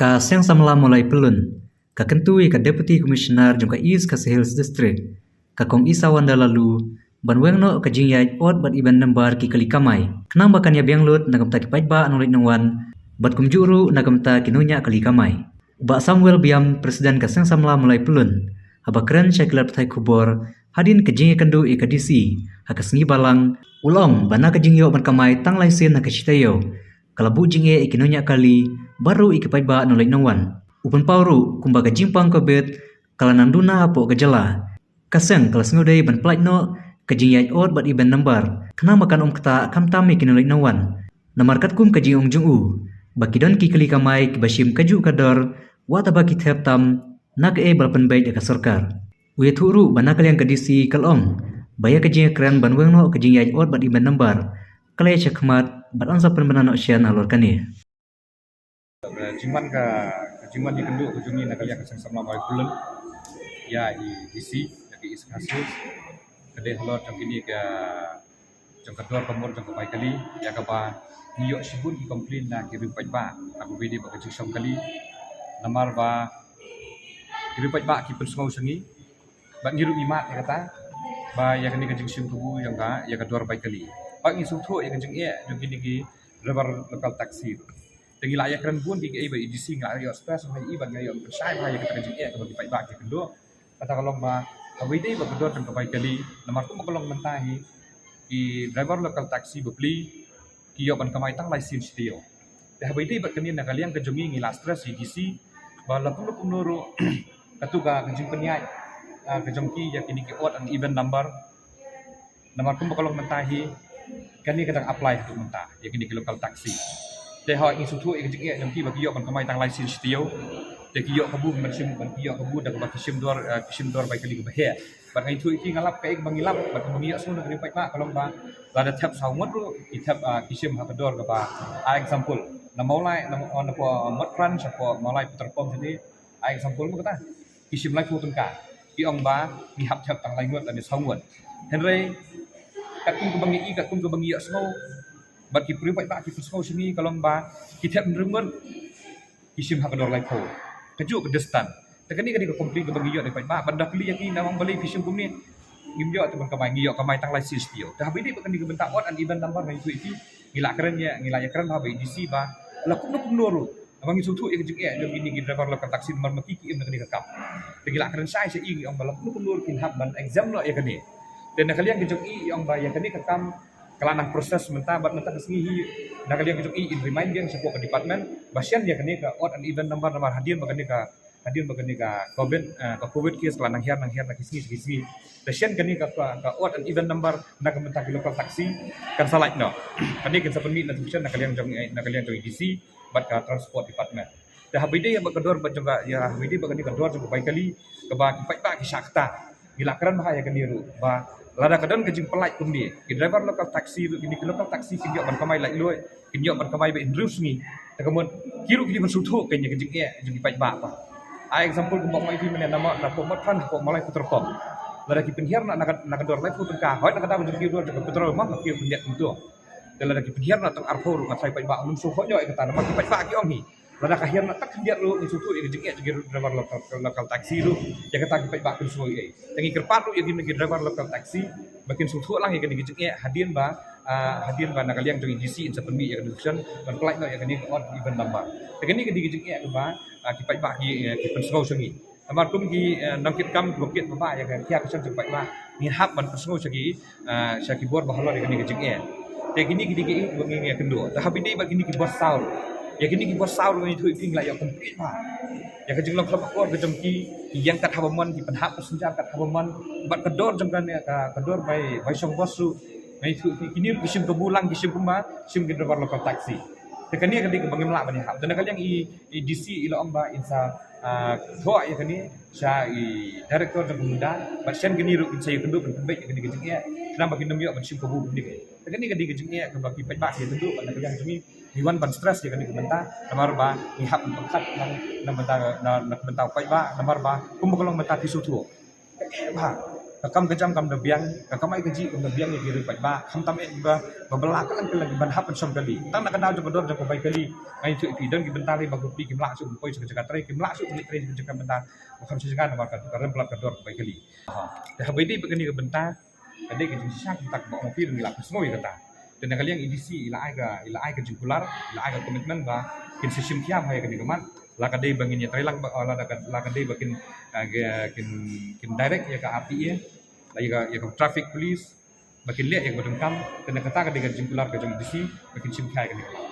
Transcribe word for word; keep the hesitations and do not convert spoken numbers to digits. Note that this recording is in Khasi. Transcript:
Ka Seng Samla Mawlai Pyllun ka kyntu ïa ka Deputy Commissioner jong ka East Khasi Hills District, ka Kong Isawanda Laloo, ban weng noh ka jingïaid odd bad even number ki kali kamai, khnang ba kan ïa biang lut na ka bynta ki paidbah nongleit nongwan bad kumjuh ruh na ka bynta ki nongñiah kali kamai. U Bah Samuel Biam, President ka Seng Samla Mawlai Pyllun, haba kren sha ki lad pathai khubor hadien ka jingïakynduh ïa ka D C ha ka Sngi Balang, u la ong ba na ka jingïoh ban kamai tang lai sien ha ka shi taïew, ka la buh jingeh ïa ki nongñiah kali bad ruh ïa ki paidbah nongleit nongwan. U pynpaw ruh kumba ka jingpang Covid ka la nang duna hapoh ka jylla, ka seng ka la sngewdei ban pyllait noh ka jingïaid odd bad even number, khnang ba kan ym ktah khamtam ïa ki nongleit nongwan. Namar katkum ka jingong jong u, ba ki don ki kali kamai kiba shim kajuh ka dor, wat haba ki thep tam na kaei ba la pynbeit da ka sorkar. U ïathuh ruh ba na ka liang ka D C ka la ong ba ïa ka jingïakren ban weng noh ka jingïaid odd bad even number ka la ïaid shakhmat bad yn sa pynbna noh shen halor kane. Jingwan ka, ka jingwan ïakynduh ka jong ngi na ka liang ka Seng Samla Mawlai Pyllun ïa i D C, ïa ka East Khasi Hills, ka dei halor jong kine ka, jong ka dor ka mur jong ka bai kali, ïa kaba ngi ïoh shibun ki complain na ki riewpaidbah, ha kaba ïadei bad ka jingshong kali. Namar ba ki riewpaidbah ki pynsngew sha ngi, bad ngi ruh ngi mad ïa kata, ba ïa kane ka jingshim kabu jong ka, ïa ka dor bai kali. Bad ngi sngewthuh ïa ka jingeh jong kine ki driver local taxi. Te ngi la ïakren bun ki, kiei ba i D C, ngi la ïoh stress bha ïa i, bad ngi la ïoh pynshai bha ïa kata ka jingeh kaba ki paidbah ki kynduh. Kata ka long ba haba ïadei bad ka dor jong ka bai kali, namar kumba ka long mynta hi, ki driver local taxi bapli ki ïoh ban kamai tang lai sien shi taïew. Te haba ïadei bad kane na ka liang ka jong ngi, ngi la stress ïa i D C ba la kumno kumno ruh, katto ka, ka jingpynïaid, ah, ka jong ki ïa kine ki odd and even number. Namar kumba ka long mynta hi, kane ka dang apply haduh mynta ïa kine ki local taxi. Te hooid, ngi sngewthuh ïa ka jingeh jong ki ba ki ïoh ban kamai tang lai sien shi taïew. Te ki ïoh kabu ban shim, ban ki ïoh kabu da kaba ki shim dor, eh, ki shim dor bai kali kaba heh. Bad nga ïathuh ïa ki, nga lap kaei kaba ngi lap, bad kaba ngi ïohsngew na ka riewpaidbah ka long ba lada thep saw ngut ruh ki thep, ah, ki shim ha ka dor kaba, ah, example, na Mawlai, na, na, na Motphran sha Mawlai petrol pump shane, ah, example mo kata, ki shim laiphew tyngka, ki ong ba ngi hap thep tang lai ngut lane saw ngut. Hynrei katkum kaba ngi i, katkum kaba ngi ïohsngew, bad ki riewpaidbah ki pynsngew sha ngi ka long ba ki thep hynriew ngut, ki shim ha ka dor laiphew. Kajuh ka distance. Te kane ka dei ka complain kaba ngi ïoh na ki paidbah, bad da kylli ïa ki, namar balei phi shim kumne. Ngim ïoh te ban kamai, ngi ïoh kamai tang lai sien shi taïew. Te haba ïadei bad kane ka bynta odd and even number, nga ïathuh ïa ki, ngi la kren ïa, ngi la ïakren bha bad i D C ba la kumno kumno ruh, namar ngi sngewthuh ïa ka jingeh jong kine ki driver local taxi namar ma ki ki im na kane ka kam. Te ngi la kren shai sha i, ngi ong ba la kumno kumno ruh kin hap ban exempt noh ïa kane. Te na ka liang ka jong i, i ong ba ïa kane ka kam ka la nang process mynta, bad mynta ka sngi hi na ka liang ka jong i, in remind biang shapoh ka department ba shen ïa kane ka odd and even number, namar hadien ba kane ka, hadien ba kane ka Covid, eh, ka Covid case ka la nang hiar, nang hiar na ki sngi ki sngi. Te shen kane ka, ka, ka odd and even number na ka bynta ki local taxi kan sa lait noh. Kane kin sa pynmih na solution na ka liang jong, eh, na ka liang jong i D C bad ka transport department. Te haba ïadei bad ka dor bad jong ka, ïa, haba ïadei bad kane ka dor jong ka bai kali, kaba ki paidbah ki shah ktah, ngi la kren bha ïa kane ruh ba lada ka don ka jingpyllait kumne, ki driver local taxi ruh, kine ki local taxi kin ïoh ban kamai laitluid, kin ïoh ban kamai bad hynriew sngi. Te ka mut ki ruh ki dei ban sngewthuh kein ïa ka jingeh jong ki paidbah. Ba ai example kumba nga ong ïa phi mynne, na Motphran hapoh Mawlai petrol pump, lada ki pynhiar na, na ka, na ka dor laiphew tyngka, hooid na ka daw jong ki dor jong ka petrol ma ki pynhiar kumto. Te lada ki pynhiar na tang arphew ruh, nga tharai paidbah ngim sngewthuh ïa kata, namar ki paidbah ki ong hi, lada ka hiar na tang khyndiat ruh, ngi sngewthuh ïa ka jingeh jong ki driver local, local taxi ruh, ïa kata ki paidbah kim sngew ei ei. Te ngi kyrpad ruh ïa kine ki driver local taxi ba kin sngewthuh lang ïa kane ka jingeh, hadien ba, ah, hadien ba na ka liang jong i D C in sa pynmih ïa ka notification ban pyllait noh ïa kane ka odd even number. Te kane ka dei ka jingeh kaba, ah, ki paidbah ki, eh, ki pynsngew sha ngi. Namar kum ki, eh, nongkitkam kiba kit paidbah ïa ka, ïa ka seng jong paidbah, ngin hap ban pynsngew sha ki, eh, sha ki bor ba halor ïa kane ka jingeh. Te kine ki dei kiei kiba ngi ïakynduh. Te haba ïadei bad kine ki bos saw, ïa kine ki bos saw ruh nga ïathuh ïa phi, ngi la ïoh complain bha ïa ka jinglong khlem akor ka jong ki, ki ïeng kat haba mon, ki pynhap passenger kat haba mon, bad ka dor jong kane ka, ka dor bai, bai shong bos ruh nga ïathuh ïa phi, kine ruh ki shim kabu lang, ki shim kumba shim ki driver local taxi. Te kane ka dei kaba ngim lah ban ïahap. Te na ka liang i, i D C i la ong ba in sa, ah, thoh ïa kane sha i director jong ka MUDA, bad shen kine ruh kin sa ïakynduh ban pynbeit ïa kane ka jingeh, khnang ba kin ym ïoh ban shim kabu kumne. Te kane ka dei ka jingeh kaba ki paidbah ki ïakynduh, bad na ka liang jong ngi ngi wan ban stress ïa kane ka bynta, namar ba ngi hap ban pyrkhat lang na bynta, na, na bynta u paidbah, namar ba kumba ka long mynta phi sngewthuh. Ka eh bha. Ka kam ka jam kam da biang, ka kamai kajih kam da biang ïa ki riewpaidbah, khamtam eh ba, ba, ba la kylleng kylleng ban hap ban shong kali. Tang na ka daw jong ka dor jong ka bai kali, ngi ïathuh ïa phi, don ki bynta lei ba ki phi kim lah shuh ban poi sha ka jaka trei, kim lah shuh ban leit trei sha ka jaka bynta, ba kham sha jaka namar ka, ka rem palat ka dor ka bai kali. Te haba ïadei bad kane ka bynta, ka dei ka jingshisha kumta ba ong phi, ngi la pynsngew ïa kata. Te na ka liang A D C i la ai ka, i la ai ka jingkular, i la ai ka commitment ba kin sa shim khia ha ïa kane ka mat. La ka dei ba ngin ïatrei lang ba, la ka, la ka dei ba kin, ah, kin, kin direct ïa ka R T A, la ïa ka, ïa ka traffic police, ba kin leh ïa kaba donkam. Te na kata ka dei ka jingkular ka jong A D C ba kin shim khia ïa kane ka mat.